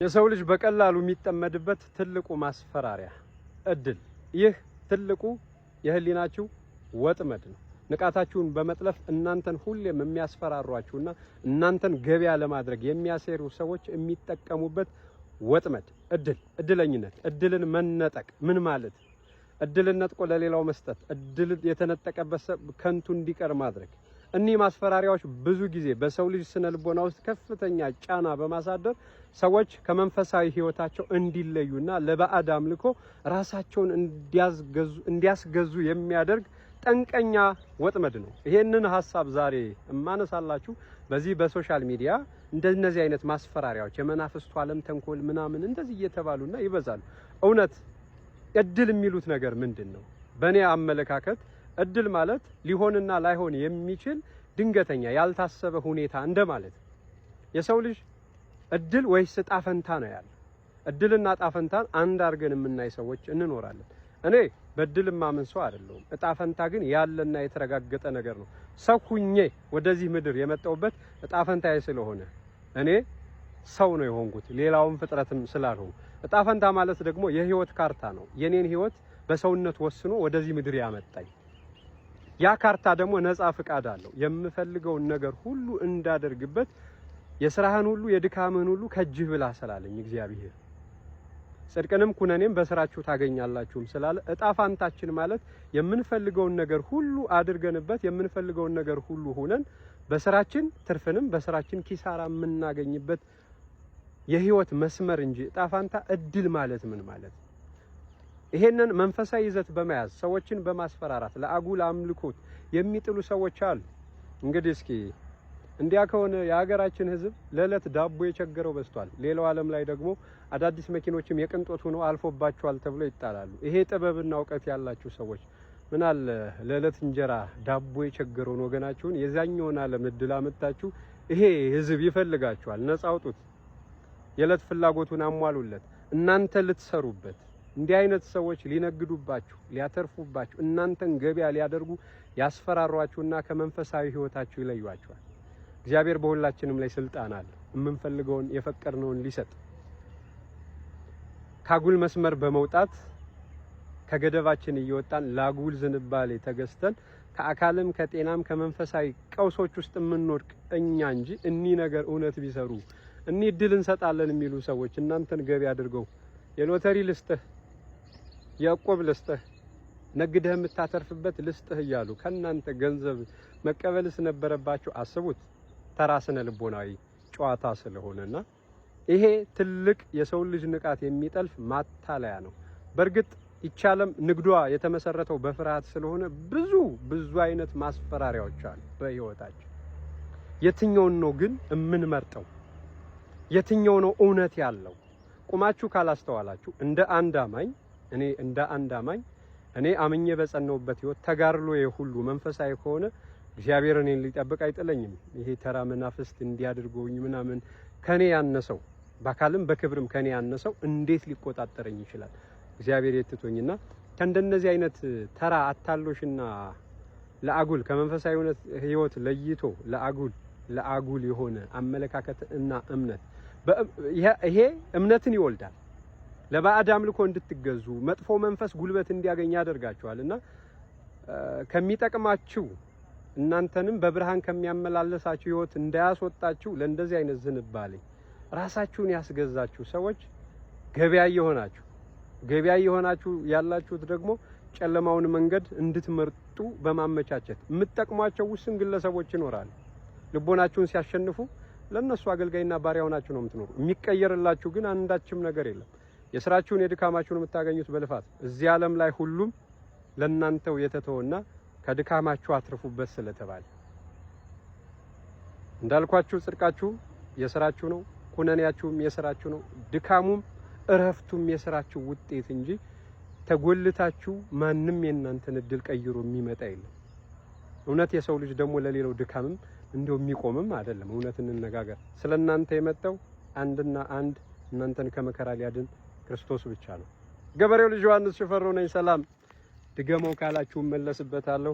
የሰው ልጅ በቀላሉ የሚጠመድበት ትልቁ ማስፈራሪያ እድል። ይህ ትልቁ የህሊናችሁ ወጥመድ ነው። ንቃታችሁን በመጥለፍ እናንተን ሁሌም የሚያስፈራሯችሁና እናንተን ገበያ ለማድረግ የሚያሴሩ ሰዎች የሚጠቀሙበት ወጥመድ እድል፣ እድለኝነት፣ እድልን መነጠቅ ምን ማለት? እድልን ነጥቆ ለሌላው መስጠት፣ እድል የተነጠቀበት ሰው ከንቱ እንዲቀር ማድረግ። እኒህ ማስፈራሪያዎች ብዙ ጊዜ በሰው ልጅ ስነ ልቦና ውስጥ ከፍተኛ ጫና በማሳደር ሰዎች ከመንፈሳዊ ህይወታቸው እንዲለዩና ለባዕድ አምልኮ ራሳቸውን እንዲያስገዙ የሚያደርግ ጠንቀኛ ወጥመድ ነው። ይሄንን ሀሳብ ዛሬ እማነሳላችሁ በዚህ በ social media እንደነዚህ አይነት ማስፈራሪያዎች የመናፍስቱ ዓለም ተንኮል ምናምን እንደዚህ እየተባሉና ይበዛሉ። እውነት እድል የሚሉት ነገር ምንድን ነው? በእኔ አመለካከት እድል ማለት ሊሆንና ላይሆን የሚችል ድንገተኛ ያልታሰበ ሁኔታ እንደማለት ነው። የሰው ልጅ እድል ወይስ እጣ ፈንታ ነው ያለ። እድልና እጣ ፈንታን አንድ አድርገን የምናይ ሰዎች እንኖራለን። እኔ በእድል የማምን ሰው አይደለሁም። እጣ ፈንታ ግን ያለና የተረጋገጠ ነገር ነው። ሰው ሁኜ ወደዚህ ምድር የመጣሁበት እጣ ፈንታዬ ስለሆነ እኔ ሰው ነው የሆንኩት፣ ሌላውን ፍጥረትም ስላልሆንኩ። እጣ ፈንታ ማለት ደግሞ የህይወት ካርታ ነው። የኔን ህይወት በሰውነት ወስኖ ወደዚህ ምድር ያመጣኝ ያ ካርታ ደግሞ ነፃ ፍቃድ አለው። የምፈልገውን ነገር ሁሉ እንዳደርግበት የስራህን ሁሉ የድካምህን ሁሉ ከእጅህ ብላ ስላለኝ እግዚአብሔር ጽድቅንም ኩነኔም በስራችሁ ታገኛላችሁም ስላለ እጣ ፋንታችን ማለት የምንፈልገውን ነገር ሁሉ አድርገንበት የምንፈልገውን ነገር ሁሉ ሆነን በስራችን ትርፍንም በስራችን ኪሳራ የምናገኝበት የህይወት መስመር እንጂ እጣ ፋንታ እድል ማለት ምን ማለት? ይሄንን መንፈሳዊ ይዘት በመያዝ ሰዎችን በማስፈራራት ለአጉል አምልኮት የሚጥሉ ሰዎች አሉ። እንግዲህ እስኪ እንዲያ ከሆነ የሀገራችን ህዝብ ለዕለት ዳቦ የቸገረው በዝቷል። ሌላው ዓለም ላይ ደግሞ አዳዲስ መኪኖችም የቅንጦት ሆነው አልፎባቸዋል ተብሎ ይጣላሉ። ይሄ ጥበብና እውቀት ያላችሁ ሰዎች ምን አለ ለዕለት እንጀራ ዳቦ የቸገረውን ወገናችሁን የዛኛውን ዓለም እድል አመጣችሁ። ይሄ ህዝብ ይፈልጋችኋል። ነፃ አውጡት። የዕለት ፍላጎቱን አሟሉለት። እናንተ ልትሰሩበት እንዲህ አይነት ሰዎች ሊነግዱባችሁ፣ ሊያተርፉባችሁ፣ እናንተን ገበያ ሊያደርጉ ያስፈራሯችሁና ከመንፈሳዊ ህይወታችሁ ይለዩአችኋል። እግዚአብሔር በሁላችንም ላይ ስልጣን አለ። የምንፈልገውን የፈቀድነውን ሊሰጥ ካጉል መስመር በመውጣት ከገደባችን እየወጣን ላጉል ዝንባሌ ተገዝተን ከአካልም ከጤናም ከመንፈሳዊ ቀውሶች ውስጥ የምንወድቅ እኛ እንጂ እኒህ ነገር እውነት ቢሰሩ እኒህ እድል እንሰጣለን የሚሉ ሰዎች እናንተን ገቢ አድርገው የሎተሪ ልስጥህ፣ የዕቁብ ልስጥህ፣ ነግደህ የምታተርፍበት ልስጥህ እያሉ ከእናንተ ገንዘብ መቀበልስ ነበረባቸው? አስቡት። ተራ ስነ ልቦናዊ ጨዋታ ስለሆነና ይሄ ትልቅ የሰው ልጅ ንቃት የሚጠልፍ ማታለያ ነው። በእርግጥ ይቻለም ንግዷ የተመሰረተው በፍርሃት ስለሆነ ብዙ ብዙ አይነት ማስፈራሪያዎች አሉ በህይወታችን። የትኛውን ነው ግን የምንመርጠው? የትኛው ነው እውነት ያለው? ቁማችሁ ካላስተዋላችሁ እንደ አንድ አማኝ እኔ እንደ አንድ አማኝ እኔ አምኜ በጸናሁበት ህይወት ተጋድሎ ሁሉ መንፈሳዊ ከሆነ እግዚአብሔር እኔን ሊጠብቅ አይጥለኝም። ይሄ ተራ መናፍስት እንዲያድርገውኝ ምናምን ከኔ ያነሰው በአካልም በክብርም ከኔ ያነሰው እንዴት ሊቆጣጠረኝ ይችላል? እግዚአብሔር የትቶኝና ከእንደነዚህ አይነት ተራ አታሎሽና ለአጉል ከመንፈሳዊ ህይወት ለይቶ ለአጉል የሆነ አመለካከት እና እምነት ይሄ እምነትን ይወልዳል። ለባዕድ አምልኮ እንድትገዙ መጥፎ መንፈስ ጉልበት እንዲያገኝ ያደርጋችኋል። እና ከሚጠቅማችሁ እናንተንም በብርሃን ከሚያመላለሳችሁ ህይወት እንዳያስወጣችሁ ለእንደዚህ አይነት ዝንባሌ ራሳችሁን ያስገዛችሁ ሰዎች ገበያ እየሆናችሁ ያላችሁት ደግሞ ጨለማውን መንገድ እንድትመርጡ በማመቻቸት የምትጠቅሟቸው ውስን ግለሰቦች ይኖራሉ። ልቦናችሁን ሲያሸንፉ ለነሱ አገልጋይና ባሪያ ሆናችሁ ነው የምትኖሩ። የሚቀየርላችሁ ግን አንዳችም ነገር የለም። የስራችሁን የድካማችሁን የምታገኙት በልፋት እዚህ ዓለም ላይ ሁሉም ለእናንተው የተተወና ከድካማችሁ አትርፉበት ስለተባለ እንዳልኳችሁ ጽድቃችሁ የስራችሁ ነው፣ ኩነኔያችሁም የስራችሁ ነው፣ ድካሙም እረፍቱም የስራችሁ ውጤት እንጂ ተጎልታችሁ ማንም የእናንተን እድል ቀይሮ የሚመጣ የለም። እውነት የሰው ልጅ ደግሞ ለሌላው ድካምም እንደው የሚቆምም አይደለም። እውነት እንነጋገር። ስለ እናንተ የመጣው አንድና አንድ እናንተን ከመከራ ሊያድን ክርስቶስ ብቻ ነው። ገበሬው ልጅ ዮሐንስ ሽፈራው ነኝ። ሰላም። ድገመው ካላችሁ እመለስበታለሁ።